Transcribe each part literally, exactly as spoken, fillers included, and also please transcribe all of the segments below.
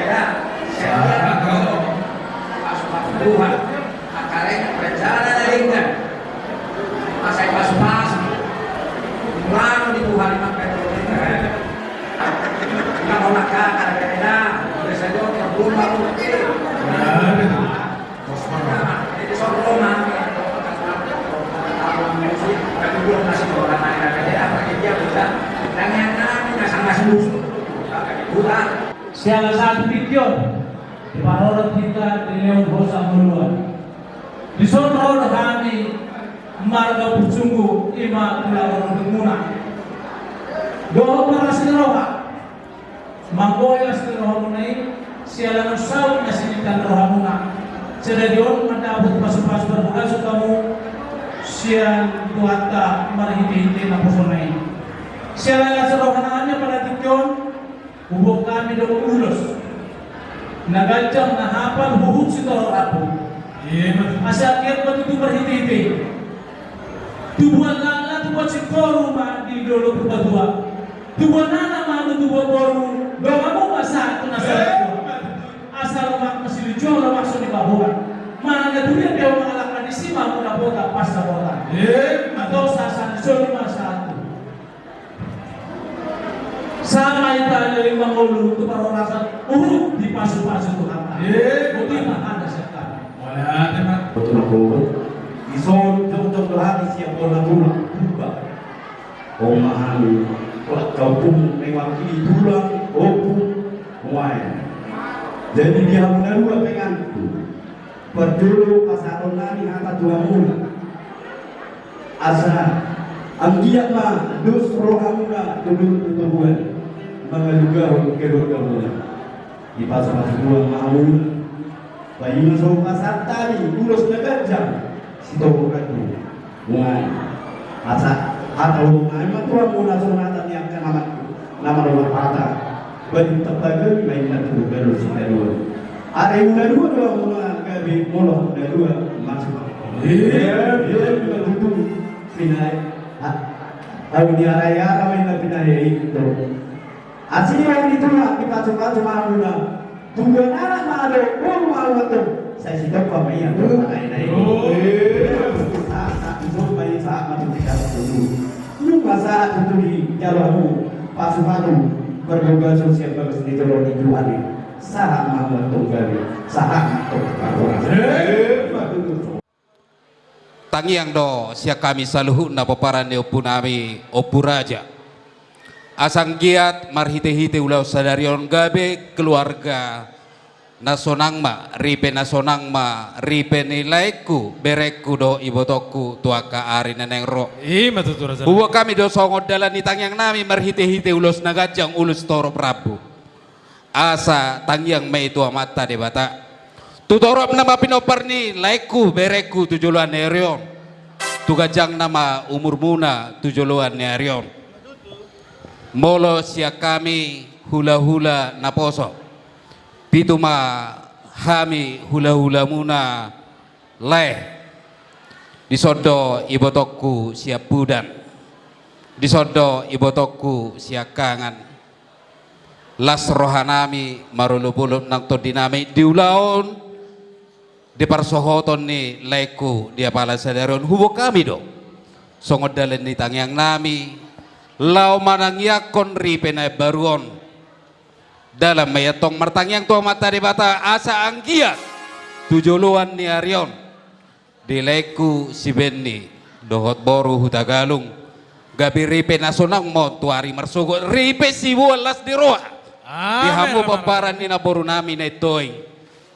Karena saya lihat, Tuhan, akarnya rencana dari Tuhan. Masa pas-pas, pulang di Tuhan, emang kayak gitu. Nggak mau nakal, karena udah saja, udah belum mau, oke. Nah, itu. Siala sahat tingki on, diparorot hita di lehon hosa ngoluan. Dison ro do hami marga Pujunggu, ima tulang rorobingmuna. Dohot marlas ni roha. Manggohi las ni rohamuna i, siala naung saut na sinitehon rohamuna. Sadari on mandapot pasupasu parbagason hamu sian Tuhanta marhitehite naposona i. Siala las ni roha nami, pada tingki on huboan hami do ulos na ganjang, na hapal, huhut sitorop rambu. Asa anggiat ma tutu marhitehite i, tubuan lala, tubuan singkoru ma di dolok Purbatua. Tubuan anak ma hamu, tubuan boru, donganmu ma sahat tu na sahat. Asa lomak ma silinjuang, lomak so dipaholan. Manang na tudia pe hamu mangalangka, disi ma hamu dapotan pansamotan. Atau sahat-sahat ni solu ma sahat tu. Sahat ma hita leleng mangolu tu parhorasan, huhut dipasupasu Tuhanta. Boti ma hata sian hami. Mauliate ma. Botima boru. Dison jongjong do hami sian bona tulang Purba. Oma hami, wah, kau pun mewakili tulang, ompung, nuaeng. Jadi di hamu na dua pe, inantu, parjolo pasahaton nami hata tu hamuna. Asa anggiat ma dos rohamuna tu dolok tu toruan, mangalugahon keluargamuna. Dipasupasu Tuhan ma hamuna. Paima so pasahat hami ulos na ganjang, sitorop rambu. Nuaeng. Asa hata ulos nami ma tu hamuna songon hata ni angka na ma-, na marhata: Bahen tampakon ma inna tu balon sitadoan. Ari muna dua do hamuna gabe, molo muna dua masuk. Iya, iya, betul. Pinai. Ha? Au ni arai-ara ma inna pinai itu. Asi ma di tulang, dipasupasu ma hamuna. Tubuan anak ma do, boru ma hamu antong. Sai sitompa ma ia tu panai na i. Sahat, sahat, sahat, sahat, sahat, sahat, sahat. Nunga sahat tutu dijalo hamu pasupasu parbagason sian bagas ni jolo ni Tuhan i. Sahat ma hamu antong gabe, sahat ma antong. Tangiang do sian hami saluhutna pomparan ni ompu nami, Ompu Raja. Asa anggiat marhite-hite ulaon sadari on gabe keluarga na sonang ma, ripe na sonang ma, ripe ni laengku, berengku dohot ibotongku tu angka ari na naeng ro. Ima tutu, Raja. Huboan hami do songon dalan ni tangiang nami marhite-hite ulos na ganjang, ulos torop rambu. Asa tangiang ma i tu Amanta Debata. Tu torop nama pinompar ni laengku, berengku tu joloan ni ari on. Tu ganjang nama umurmuna tu joloan ni ari on. Molo sian hami hula-hula naposo, pitu ma hami hula-hulamuna lae. Dison do ibotongku sian Pudan. Dison do ibotongku sian Kangan. Las roha nami marolop-olop nang tondi nami di ulaon, di parsohoton ni laengku di apala sadari on. Huboan hami do songon dalan ni tangiang nami laho manangiangkon ripe na imbaru on. Dalan ma i antong martangiang tu Amanta Debata asa anggiat tu joloan ni ari on di laengku si Benny dohot boru Hutagalung gabe ripe na sonang ma on tu ari marsogot, ripe siboan las ni roha. Amen, amen, amen. Di hamu pomparan ni namboru nami Naintoing,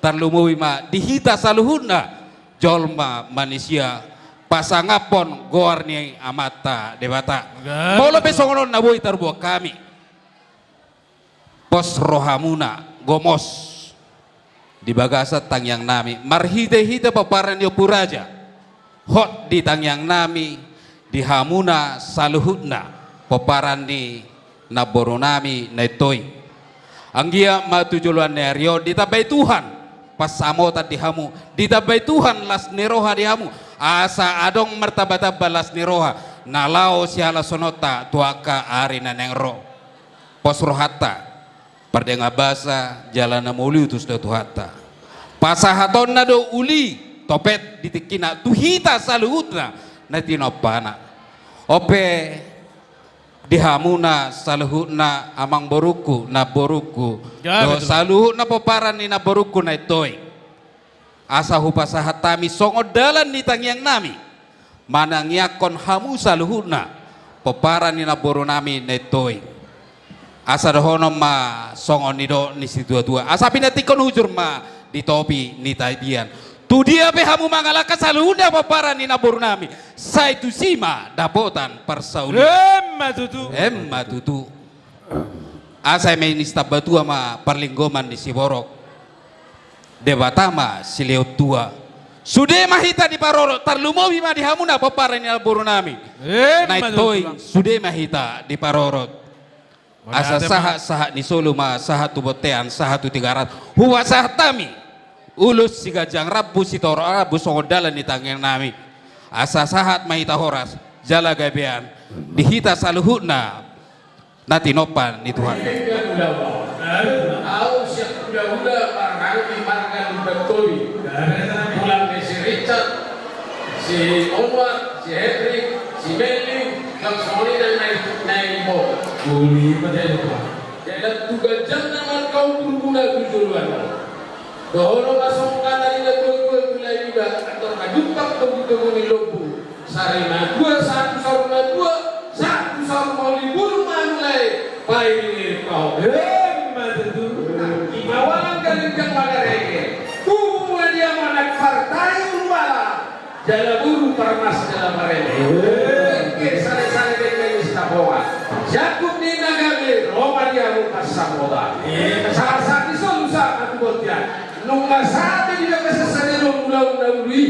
tarlumobi ma di hita saluhutna jolma manisia pasangaphon goar ni Amanta Debata. Gabe. Molo pe songon on na boi tarbuat hami, pos rohamuna, gomos di bagasan tangiang nami marhite-hite pomparan ni Ompu Raja. Hot di tangiang nami di hamuna saluhutna pomparan ni namboru nami Naintoing. Anggiat ma tu joloan ni ari on ditambai Tuhan pansamotan di hamu, ditambai Tuhan las ni roha di hamu, asa adong martambatamba las ni roha na laho sihalashononta tu angka ari na naeng ro. Pos rohanta, pardenggan basa jala na mauliutus do Tuhanta. Pasahatonna do uli topet di tingkina tu hita saluhutna na tinompana. On pe di hamuna saluhutna amangborungku, namborungku, dohot saluhutna pomparan ni namborungku na intoing. Asa hupasahat hami songon dalan ni tangiangnami manangiangkon hamu saluhutna pomparan ni namborunami na intoing. Asa dohonon ma songon nidok ni situatua, asa pinantikhon hujur ma di topi ni tapian. Tudia pe hamu mangalangka saluhutna pomparan ni namborunami, sai tusi ma dapotan parsaulian. Emma tutu. Emma tutu. Asa eme ni sitambatua ma parlinggoman ni siborok, Debata ma silehon tua. Sude ma hita diparorot, tarlumobi ma di hamuna pomparan ni namborunami. Emma tutu. Na intoing, sude ma hita diparorot. Asa sahat-sahat ni solu ma sahat tu bontean, sahat tu Tigaras. Hupasahat hami ulos siganjang rambu, sitorop rambu songon dalan ni tangiangnami. Asa sahat ma hita horas jala gabean di hita saluhutna na tinompa ni Tuhan. Au sian hulahula marhaha marga Lumban Toli. Tulang ni si Richard, si Onwar, si Hendrik, si Melly, nang songon i nang naeng, naeng bo. Uli ma dia Tuhan. Jala tu ganjangna marga Umbul Guna tu joloan. Dohonon ma songon hata ni natuatua tu lae niba, andor hajumpang togutogu ni lombu. Sari matua, sahat tu saur matua, sahat tu saur mauli, bulung ma hamu lae, pairingiring ma ho. Emma tutu. Imawalan galinjang magarege, tubu ma dia manang partai umbala, jala boru parmas jala pareme. Dengke sale-sale dengke ni Sitapongan. Siangkup ni na gabe ro ma di hamu pansamotan. Sahat-sahat ni solu sahat ma tu bontean. Nunga sahat be di bagasan sadari on ulaon na uli i.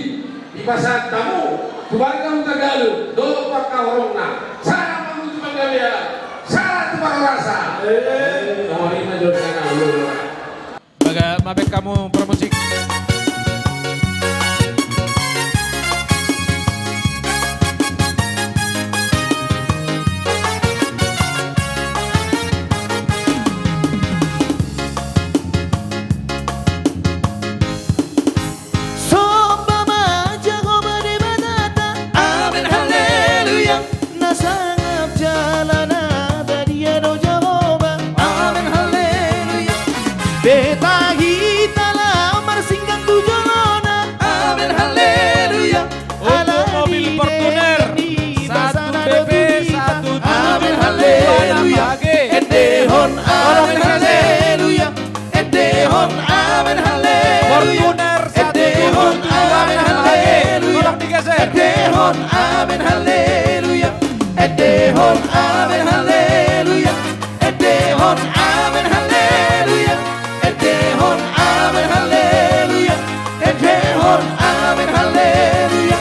Dipasahat hamu tu marga Hutagalung dohot tu angka horongna. Sahat ma hamu tu panggabean, sahat tu parhorasan. Songon i ma jolma na uli. Baga, maaf hamu pramusik. Somba ma Jahowa Debatanta. Amen, haleluya. Na sangap jala na badia do Jahowa. Amen, haleluya. Beta hita laho marsinggang tu jolona. Amen, haleluya. Ala ni denggan ni basana do tu hita. Amen, haleluya. Endehon, amen, haleluya. Endehon, amen, haleluya. Fortuner satu tujuh tujuh, amen, haleluya. Tolong digeser. Endehon, amen, haleluya. Endehon, amen, haleluya. Endehon, amen, haleluya. Endehon, amen, haleluya. Endehon, amen, haleluya.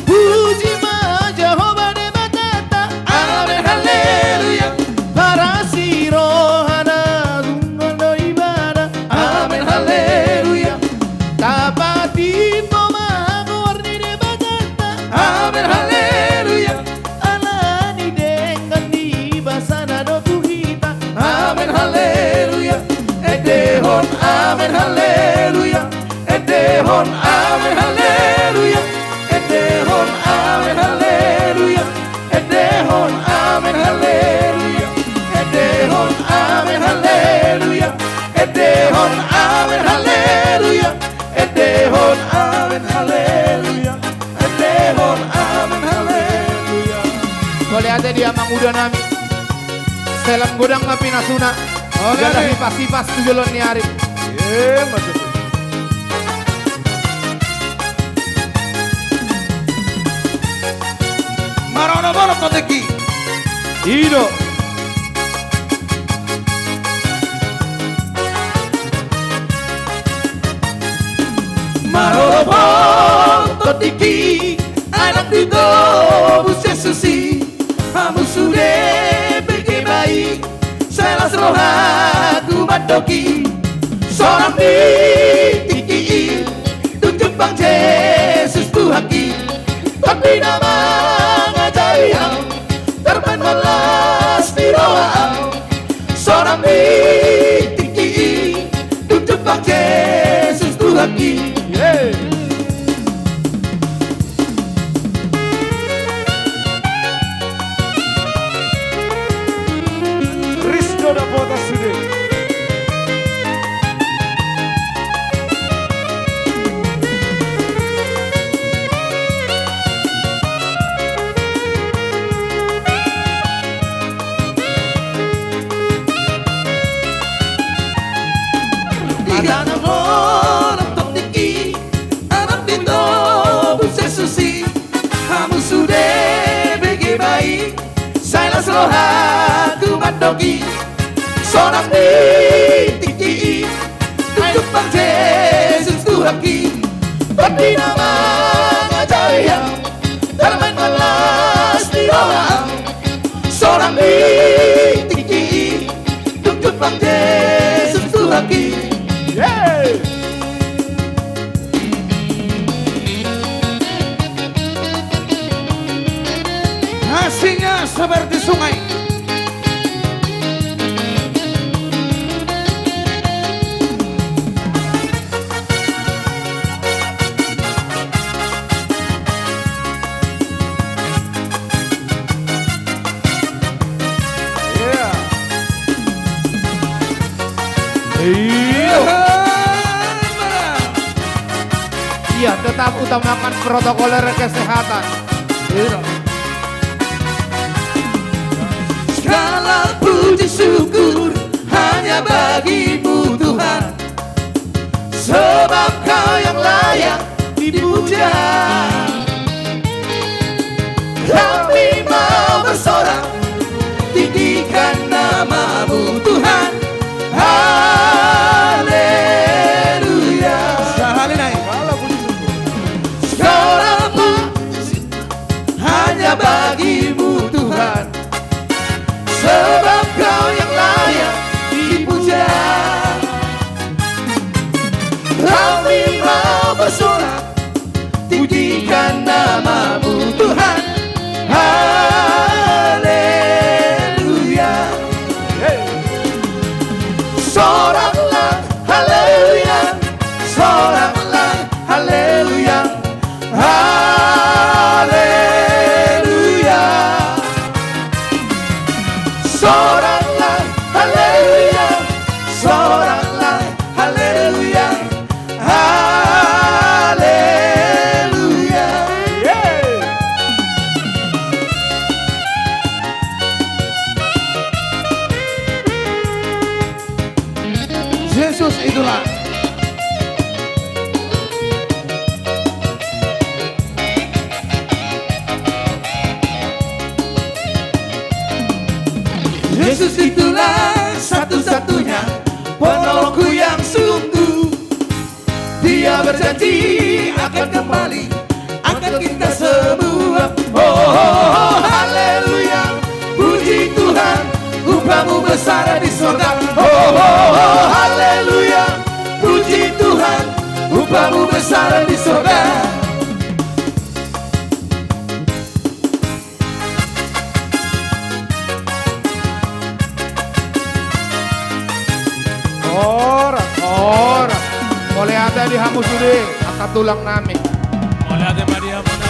Puji ma Jahowa Debatanta. Amen, haleluya. Parasi rohana, dungkon do ibana. Amen, haleluya. Tapatimbo ma goar ni Debatanta. Amen, haleluya. Ala ni denggan ni basana do tu hita. Amen, haleluya. Endehon, amen, haleluya. Endehon, amen, haleluya. Endehon, amen, haleluya. Endehon, amen, haleluya. Endehon, amen, haleluya. Endehon, amen, haleluya. Endehon, amen, haleluya. Endehon, amen, haleluya. Mauliate di amanguda nami. Selam godang ma pinasuna. Mauliate. Jala hipas-hipas tu joloan ni ari. Emma tutu. Marolopolop ma tingki. I do. Marolopolop ma tingki, anak ni Tuhan Jesus i. Hamu sude pe kebai, sai las rohangku mandok i. Sonang di tingki i, dung jumpang Jesus Tuhanki, Tondi na mangajari au, tarbaen ma las ni roha au. Sonang di tingki i, dung jumpang Jesus Tuhanki. Ris do dapotan sude. Di na molo tong tingki, anak ni Tondi Jesus i, hamu sude bege ma i, sai las rohangku mandok i. Sonang di tingki i, dung jumpang Jesus Tuhanki, Tondi na mangajari au, tarbaen ma las ni roha au. Sonang di tingki i, dung jumpang Jesus Tuhanki. Asingnya seperti sungai. Iya. Iya, tetap utamakan protokol kesehatan. Segala puji syukur hanya bagi-Mu, Tuhan, sebab Kau yang layak dipuja. Kami mau bersorak, tinggikan nama-Mu, Tuhan. Haleluya. Sahali nai. Segala puji hanya bagi-Mu, Tuhan, sebab Kau yang layak dipuja. Kami mau bersorak, tinggikan nama-Mu, Tuhan. Haleluya. Soraklah, haleluya. Soraklah, haleluya. Haleluya. Soraklah, haleluya. Soraklah, haleluya. Haleluya. Jesus itulah. Yesus itulah satu-satunya penolongku yang sungguh. Dia berjanji akan kembali angkat kita semua. Oh, oh, oh, haleluya. Puji Tuhan, upah-Mu besar di sorga. Oh, oh, oh, haleluya. Puji Tuhan, upah-Mu besar di sorga. Horas, horas. Mauliate di hamu sude, angka tulang nami. Mauliate ma di hamu na